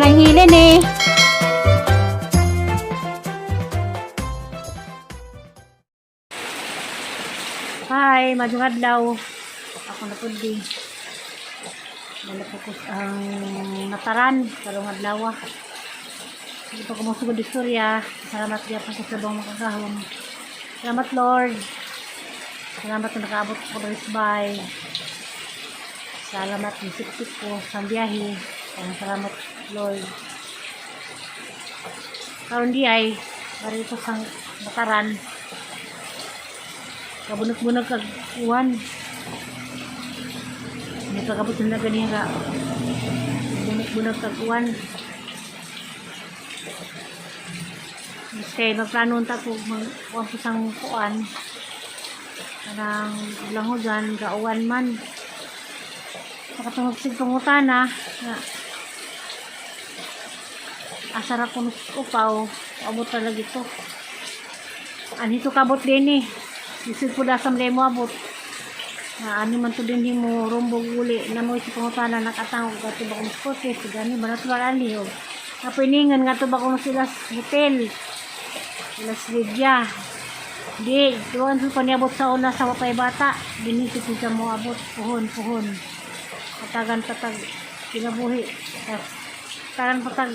Rang hilin eh. Hi, maayong adlaw. Ako na pud di. Malapukos ang nataran karong adlaw. Hindi pa ko mosugod istorya. Salamat gyapon sa sabang makagahom. Salamat, Lord. Salamat na nakaabot ko diri sa bay. Salamat nisipsip ko sa biyahe. Salamat, Lord. Karon di ay bari ko sang nataran. Kabunok-bunok kag uwan. Hindi pa kabot na ganiha ka. Bunok-bunok kag uwan. Mas kay magplano unta ko magkuhan ko sang kuan. Kanang langogan, gauwan man. Nakatungog sig pangutana nga asa ra ko upaw, abot talaga ito. Anhito kabot din eh. Lisod po dasam mo abot. Na ano man to din mo rumbog uli na mo si pangutana nakatangog gato ba kung skote si gani ba natural ali oh. Napiningan nga to ba kung sila sa hotel. Sila sa Lydia. Di, tuwan ko niabot sa una sa wapay bata. Dinito ko siya mo abot. Puhon, puhon. Patagan patag kinabuhi. Tas, tagan patag.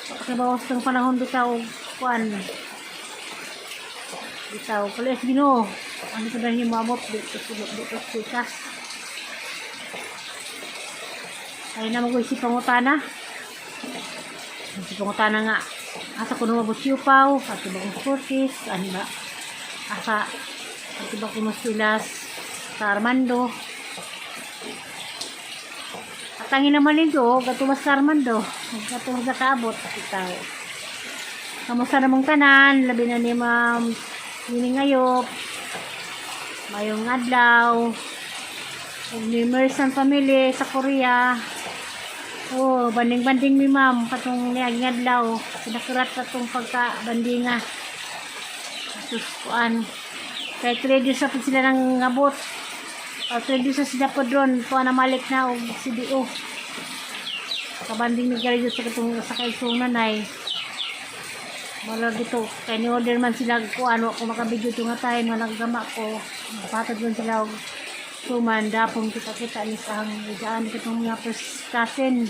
Pagkabawas ng panahon bitaw kuan. Bitaw palis Ginoo. Ano ko dahil mo abot dito sulod dito pikas. Ay na mo si pangutana. Si pangutana nga. Asa ko numabot siupaw, ato ba kong kurtis, ano ba? Asa, ato ba kong sila sa Armando. Atangin naman nito, gatumas sa Armando. Gatumas sa kaabot, itaw. Kamusta namang tanan, labi na ni Ma'am Nini Ngayop, mayong adlaw, ug ni Mersan family sa Korea. Oh, banding-banding mi, ma'am, katong niaging adlaw, pinakurat katong pagka bandinga. Sus kuan. Kay 3 days sa pud sila nang ngabot. O 3 days sa sila po doon, kuan na malik na og CDO. Kabanding mi kay sa katong sa kaisong nanay. Wala dito, kay ni order man sila kuan, wa ko makabidyo to nga time nga naggama ko. Patad man sila og suman dapong kita-kita ni sa ang daan katong mga first cousin.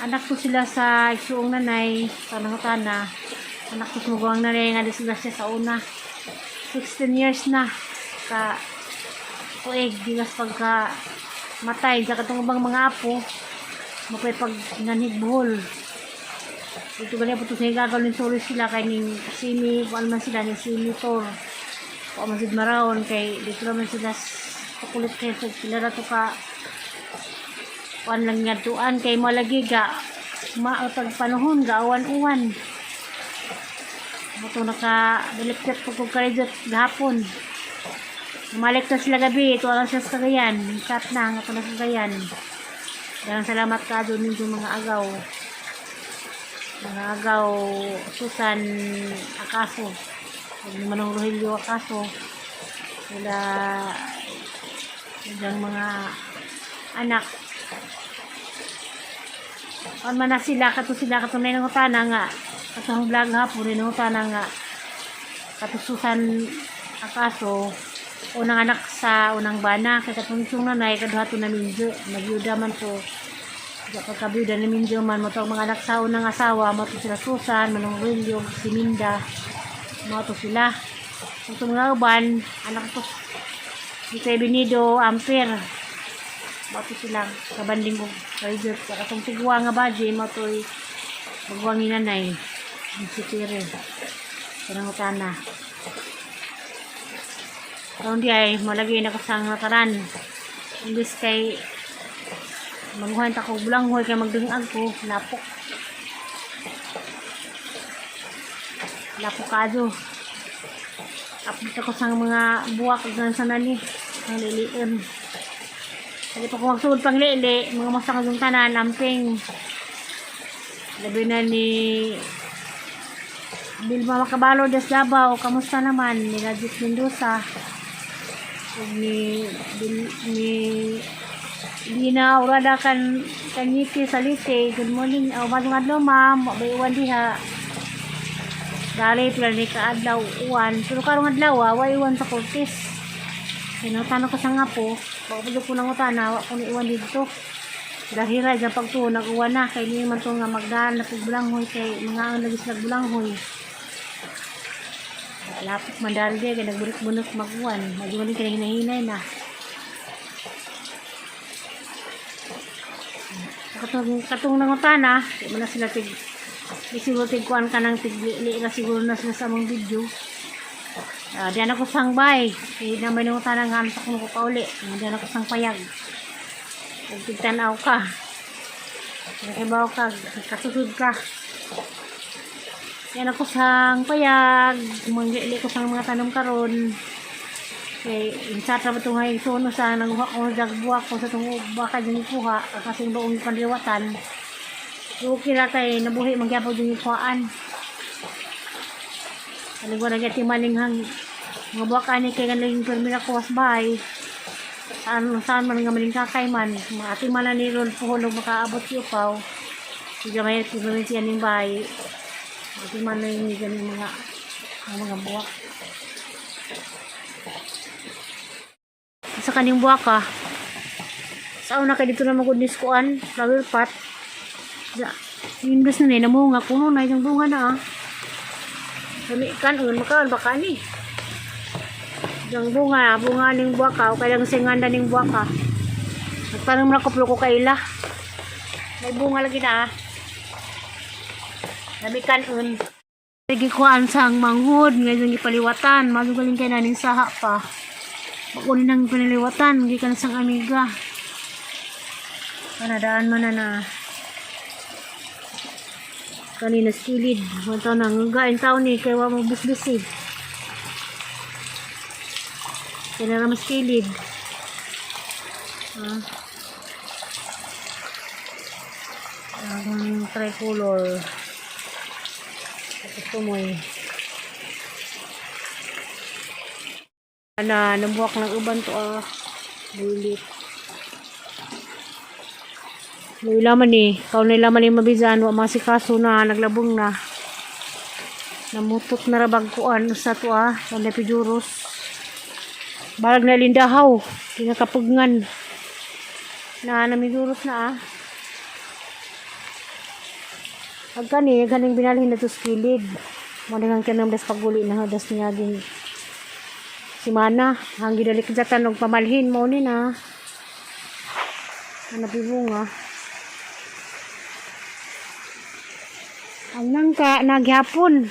Anak ko sila sa isuong nanay, sa nangutana. Anak ko sumuguang nanay nga disgrasya sa una. 16 years na ka tuig gigas pagka matay sa katong ubang mga apo mapay pag nanhig buhol. Dito gani po to sa gagawin solo sila kay ning simi kuan man sila ning simi tour. Kuan man sid marawon kay dito naman sila pakulit kay sa sila ra to ka kuan lang nga tuan kay malagi ga maotag panahon ga uwan-uwan. Mo to naka dalipit po ko karidot gahapon. Umalik na sila gabi, ito lang sila sa Cagayan. Chat na, nga to na sa Cagayan. Daghang salamat ka doon ninyo mga agaw. Mga agaw, Susan Acaso. Huwag naman ang Rogelio Acaso. Sila, silang mga anak. On man na sila, kato na yung utana nga. Katong vlog hapon, yung utana nga. Kato Susan Acaso, unang anak sa unang bana kay katong isong nanay kaduha to na minjo nagyuda man to. Di pagkabiyuda ni minjo man mo to ang mga anak sa unang asawa mo to sila Susan, Manong William, si Minda mo to sila. Kung itong mga uban anak to si kay Benido Amper mo to sila kabanding ko kay Diyos sa katong tigwa nga baji mo to magwang nanay si Tere kanang utana. Karon di ay malagay na ko sa nataran. Imbis kay maguhan ta ko bulanghoy kay magdungag ko, lapok. Lapok kadyo. Update ako sa mga buwak ug sa nani ang lilion. Dili pa ko magsuod pang lili, mga masang yung tanan, amping. Labi na ni Bilma Makabalo des Davao, kamusta naman? Ni Rajit Mendoza, ug ni Bil, ni Gina urada kan kanyiti salite. Good morning. Oh, maayong adlaw, ma'am. Wa bay uwan diha? Dali pala ni kaadlaw uwan. Pero karong adlaw, wa uwan sa Cortes. Sinutano ko sa nga po. Wa ko po nang utana, wa ko ni uwan dito. Dahil ra pagtuo nag-uwan na kay niya man to nga magdaan na pagbulanghoy kay mga ang lagi sila bulanghoy. Lapit man dali di kay nagbunik-bunik mag-uwan. Madyo kay hinahinay na. Katong katong nangutana, di man na sila tig di siguro tig kuan ka ng tig li ra siguro na sila sa among video. Diyan ako sangbay. Kay na may nangutana nga sa kuno ko pauli. Diyan ako sang payag. Ug tigtan-aw ka. Nakibaw ka, kasusod ka. Yan ako sang payag. Manggili ko sang mga tanom karon. Kay insata ba itong hay suno sa nanguha ko dagbuak ko sa itong baka dyan ikuha kasi baong panliwatan. Okay ra kay nabuhi magyapon din ikuhaan. Kaligwa na gyud malinghang mga buwak ani kay galing permira ko was bay. Saan saan man nga malingkakay man, maati man na ni ron puhon og makaabot si upaw. Sige may tignan siya ning bay. Ati man na yung ganing mga buwak. Sa kaning buwaka. Sa una kay dito na magud kuan, flower pot. Ja, imbes na ni namunga kuno na yung bunga na ah. Kami kan ungan makaon baka ni. Yung bunga, bunga ning buwaka o kailang singanda ning buwaka. Nagtanong na ko pero ko kaila. May bunga lagi na ah. Dami kan-un. Sige kuan sang manghod, ngayon gipaliwatan, malugaling kay naning saha pa. Bago nang pinaliwatan, gikan sang amiga. Kanadaan man na na. Kanina skilid. Wantaw na, ngagain tao ni, kaya wa mo bisbis eh. Kaya na mas kilid. Ah. Ang tricolor. Tapos tumoy. Na nabuwak ng uban to ah. Bulit. Luwi laman eh. Kau na laman eh mabizan. Wa masikaso na. Naglabong na. Namutot na rabag kuan sa to ah. Sa Lepiduros. Balag na lindahaw. Kinakapugngan. Na namidurot na ah. Pagkani, ganing binalhin na to sa kilid. Mo nang kanang das paguli na das niya din simana. Ang gidalik jatan og pamalhin mo ni na. Ano bunga. Ang nangka nagyapon.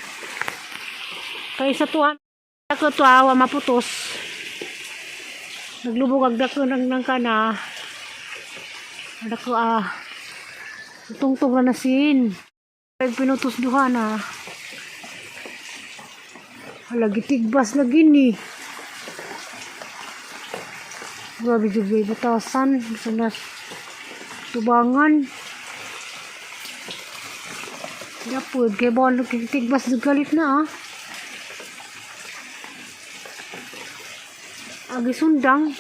Kay sa tuwa ako tuwa maputos. Naglubog ang dako ng nangka na. Dako ah. Tungtong na nasin. Ay pinutos duha na. Hala, gitigbas na gini. Grabe jud bay batasan. Gusto na tubangan. Yapod, kay bon gitigbas jud galit na ah. Agi sundang.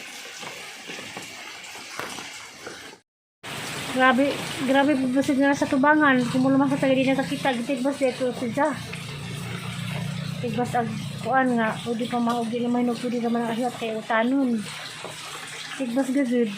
Grabe, grabe basig na sa tubangan. Kung sa taga di nakakita, gitigbas dito siya. Tigbas ag kuan nga, pwede pa maugi naman, no, pwede naman ang ahyat kay utanon. Tigbas gagud.